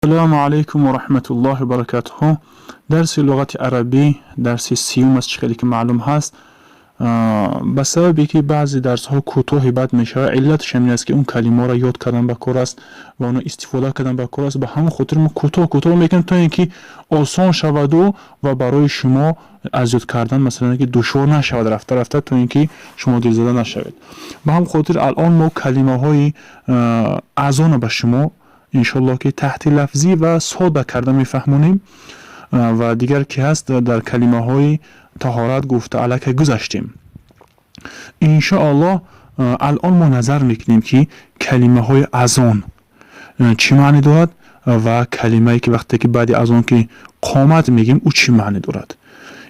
Ассалому алайкум ва раҳматуллоҳи ва баракатуҳу. Дарси луғати арабӣ, дарси сиюм аст, чӣ хеле ки маълум ҳаст. Ба сабабе ки баъзе дарсҳо кӯтоҳи бад мешавад, иллаташ ҳамин аст, ки он калимаҳоро ёд кардан ба кор аст ва онро истифода кардан ба кор аст. Ба ҳамон хотир мо кӯтоҳ кӯтоҳ мекунем, то ин ки осон шаваду ва барои шумо аз ёд кардан, масалан, ки душвор нашавад рафта рафта, то ин ки шумо дилзада нашавед. Ба ҳамон хотир алон мо калимаҳои азона ба шумо, иншоаллоҳ, ки таҳти лафзӣ ва сода карда мефаҳмонем. Ва дигар ки ҳаст, дар калимаҳои таҳорат гуфта аллакай гузаштем. Иншоаллоҳ, алон мо назар мекунем, ки калимаҳои азон чӣ маъне дорад ва калимае ки вақте ки баъди азон ки қомат мегӯем, ӯ чӣ маъне дорад.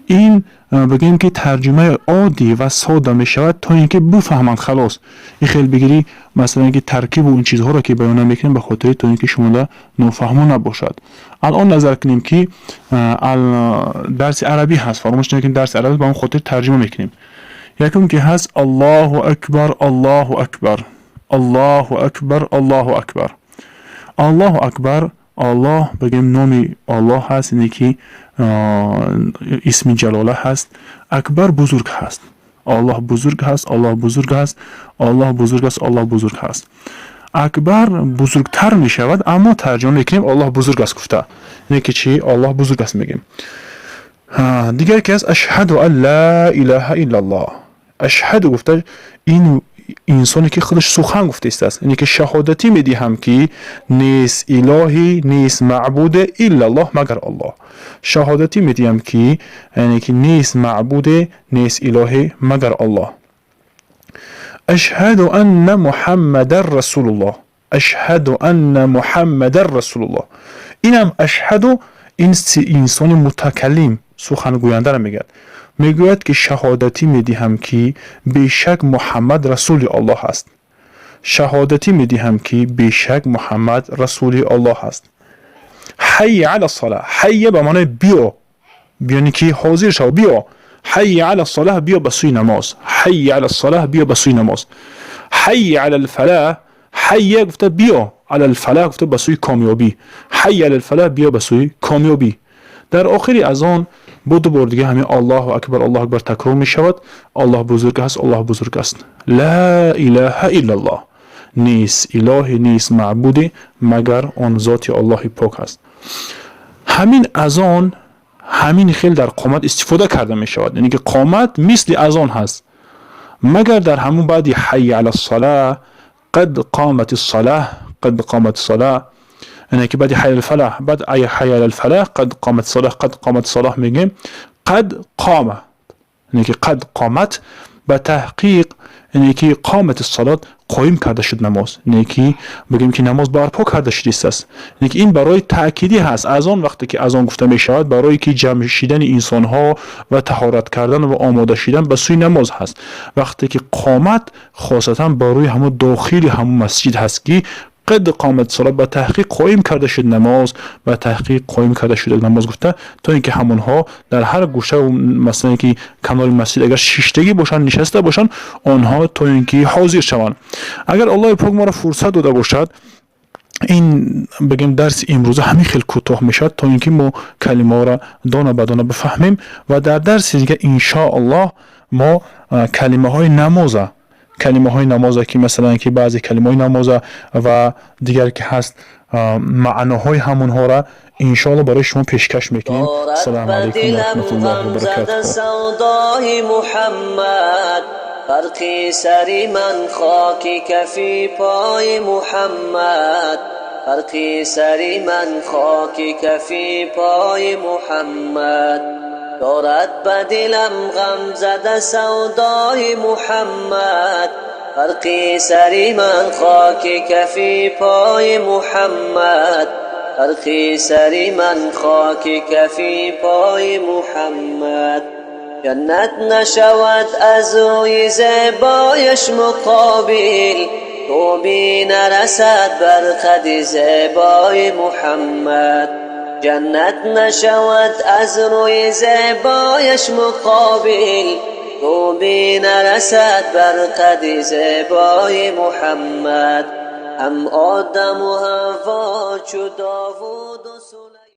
Ин бигӯем, ки тарҷумаи оддӣ ва сода мешавад, то ин ки бифаҳманд, халос. Ин хел бигирӣ, масалан, ки таркибу ин чизҳоро ки баён намекунем, ба хотири то ин ки шумода нофаҳмо набошад. Алон назар кунем, ки дарси арабӣ ҳаст, фаромӯш накунем, дарси арабӣ, ба он хотир тарҷума мекунем. Якум ки ҳаст: Аллоҳу акбар, Аллоҳу акбар, Аллоҳу акбар, Аллоҳу акбар, Аллоҳу акбар. Аллоҳ, бигӯем, номи Оллоҳ ҳаст, ине ки исми ҷалола ҳаст. Акбар бузург ҳаст. Оллоҳ бузург ҳаст, Оллоҳ бузург ҳаст, Оллоҳ бузург аст, Оллоҳ бузург ҳаст. Акбар бузургтар мешавад, аммо тарҷума мекунем Оллоҳ бузург аст гуфта, ине ки чӣ? Оллоҳ бузург аст мегӯем. Дигар ки аст: Ашҳаду ан ла илаҳа иллаллоҳ. Ашҳаду гуфта, ин инсоне ки худаш сухан гуфта истааст, ине ки шаҳодатӣ медиҳам, ки нест илоҳӣ, нест маъбуде, иллаллоҳ, магар Аллоҳ. Шаҳодатӣ медиҳам, ки яъне ки нест маъбуде, нест илоҳе, магар Аллоҳ. Ашҳаду анна Муҳаммадан расулуллоҳ. Ашҳаду анна Муҳаммадан расулуллоҳ. Инам ашҳаду, ин инсони мутакаллим, сухангӯяндаро мегӯяд. Мегӯяд, ки шаҳодатӣ медиҳам, ки бешак Муҳаммад расули Оллоҳ аст. Шаҳодатӣ медиҳам, ки бешак Муҳаммад расули Оллоҳ аст. Ҳайя ала сала. Ҳайя ба маънои биё, биёне ки ҳозир шав, биё. Ҳайя ала салаҳ, биё ба сӯи намоз. Ҳайя ала салаҳ, биё ба сӯи намоз. Ҳайя ала лфалаҳ. Ҳайя гуфта биё, ала лфалаҳ гуфта ба сӯи комёбӣ. Ҳайя ала лфалаҳ, биё ба сӯи комёбӣ. Дар охири азон бо ду бор дига ҳамин Аллоҳу акбар, Аллоҳу акбар такрор мешавад. Аллоҳ бузург аст, Аллоҳ бузург аст. Ла илаҳа иллаллоҳ, нест илоҳе, нест маъбуде, магар он зоти Аллоҳи пок аст. Ҳамин азон ҳамин хел дар қомат истифода карда мешавад, яъне ки қомат мисли азон ҳаст, магар дар ҳамун баъди ҳайя ала ссалаҳ, қад қомат ссалаҳ, қад қомат ссалаҳ, яъне ки баъди ҳайя алфалаҳ, баъд ҳайя ала алфалаҳ, қад қомат ссалаҳ, қад қомат ссалаҳ мегӯем. Қад қома, яъне ки қад қомат, ба таҳқиқ, яъне ки қомати салот, қоим карда шуд намоз, яъне ки бигӯем, ки намоз барпо карда шудистааст. Яъне ки ин барои таъкидӣ ҳаст. Азон, вақте ки азон гуфта мешавад, барои ки ҷамъ шидани инсонҳо ва таҳорат кардан ва омода шидан ба сӯи намоз ҳаст. Вақте ки қомат, хосатан барои ҳамун дохили ҳамун масҷид ҳаст, ки қад қомат салот, ба таҳқиқ қоим карда шуд намоз, ба таҳқиқ қоим карда шуда намоз гуфта, то ин ки ҳамонҳо дар ҳар гӯшаву, масалан, ки канори масҷид агар шиштагӣ бошанд, нишаста бошанд онҳо, то ин ки ҳозир шаванд. Агар Аллоҳи пок моро фурсат дода бошад, ин бигем, дарси имрӯза ҳамин хел кӯтоҳ мешавад, то ин ки мо калимаҳоро дона ба дона бифаҳмем. Ва дар дарси дига, иншоаллоҳ, мо калимаҳои намоза, калимаҳои намоза, ки масалан, ки баъзе калимаҳои намоза ва дигар ки ҳаст, маъноҳои ҳамонҳоро, иншоалло, барои шумо пешкаш мекунем. Ассалому алайкум ва раҳматуллоҳи ва баракатуҳ. Савдои Муҳаммад, фарқи сари ман хоки кафи пои Муҳаммад, фарқи сари ман хоки кафи пои Муҳаммад. Дорад ба дилам ғам зада савдои Муҳаммад, фарқи сари ман хоки кафи пои Муҳаммад, фарқи сари ман хоки кафи пои Муҳаммад. Ҷаннат нашавад аз рӯи зебояш муқобил, тӯбӣ нарасад бар қади зебои Муҳаммад. Ҷаннат нашавад аз рӯи зебояш муқобил, тӯбӣ нарасад бар қади зебои Муҳаммад. Ҳам Одаму Ҳавво чу Довуду.